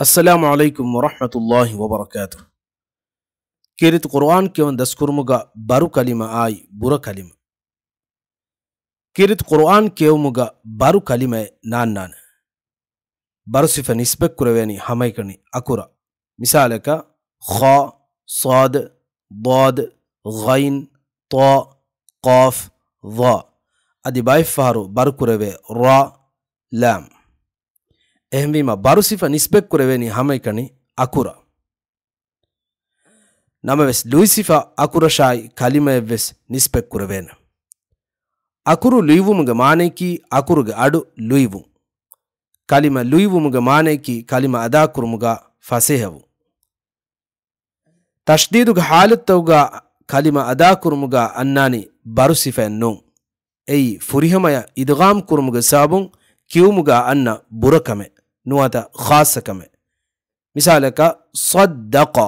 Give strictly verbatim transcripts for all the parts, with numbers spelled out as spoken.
އައްސަލާމު ޢަލައިކުމް ވަރަޙްމަތުﷲި ވަބަރަކާތުހު. ކީރިތި ޤުރުއާން ކިޔަވަން ދަސްކުރުމުގަ ބަރު ކަލިމަ އާއި ބުރަ ކަލިމަ. ކީރިތި ޤުރުއާން ކިޔެވުމުގަ ބަރު ކަލިމައެއް ނާންނާނެ. ބަރު ސިފަ ނިސްބަތްކުރެވޭނީ ހަމައެކަނި އަކުރަށް. މިސާލަކަށް، ޚާ، ޞާދު، ޟާދު، ޣައިން، ޠާ، ޤާފް، ޡާ. އަދި ބައެއްފަހަރު ބަރުކުރެވޭ ރާ، ލާމް. އެހެންވީމަ ބަރު ސިފަ ނިސްބަތްކުރެވޭނީ ހަމައެކަނި އަކުރަށް. ނަމަވެސް ލުއި ސިފަ އަކުރަށާއި ކަލިމައެއްވެސް ނިސްބަތްކުރެވޭނެ. އަކުރު ލުއިވުމުގެ މާނަޔަކީ އަކުރުގެ އަޑު ލުއިވުން. ކަލިމަ ލުއިވުމުގެ މާނަޔަކީ ކަލިމަ އަދާކުރުމުގަ ފަސޭހަވުން. ތަޝްދީދުގެ ޙާލަތްތަކުގަ ކަލިމަ އަދާކުރުމުގަ އަންނާނީ ބަރު ސިފައެއް ނޫން. އެއީ ފުރިހަމަޔަށް އިދްޣާމް ކުރުމުގެ ސަބަބުން ކިޔުމުގަ އަންނަ ބުރަކަމެއް ނުވަތަ ޚާއްޞަކަމެއް. މިސާލަކަށް، ޞައްދަޤަ.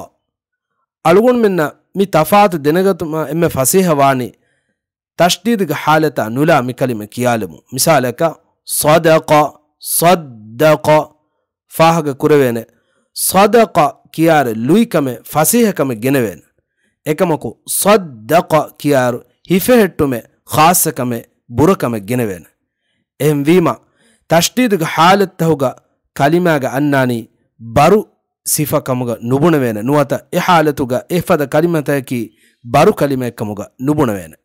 އަޅުގަނޑުމެންނަށް މި ތަފާތު ދެނެގަތުމަށް އެންމެ ފަސޭހަވާނީ ތަޝްދީދުގެ ޙާލަތާ ނުލާ މި ކަލިމަ ކިޔާލުމުން. މިސާލަކަށް، ޞަދަޤަ، ޞައްދަޤަ. ފާހަގަ ކުރެވޭނެ، ޞަދަޤަ ކިޔާއިރު ލުއިކަމެއް ފަސޭހަކަމެއް ގެނެވޭނެ. އެކަމަކު، ޞައްދަޤަ ކިޔާއިރު ހިފެހެއްޓުމެއް ޚާއްޞަކަމެއް ބުރަކަމެއް ގެނެވޭނެ. އެހެންވީމަ، ތަޝްދީދުގެ ޙާލަތްތަކުގަ ކަލިމާގަ އަންނާނީ ބަރު ސިފަކަމުގަ ނުބުނެވޭނެ ނުވަތަ އެ ޙާލަތުގަ އެފަދަ ކަލިމަތަކަކީ ބަރު ކަލިމައެއްކަމުގަ ނުބުނެވޭނެ.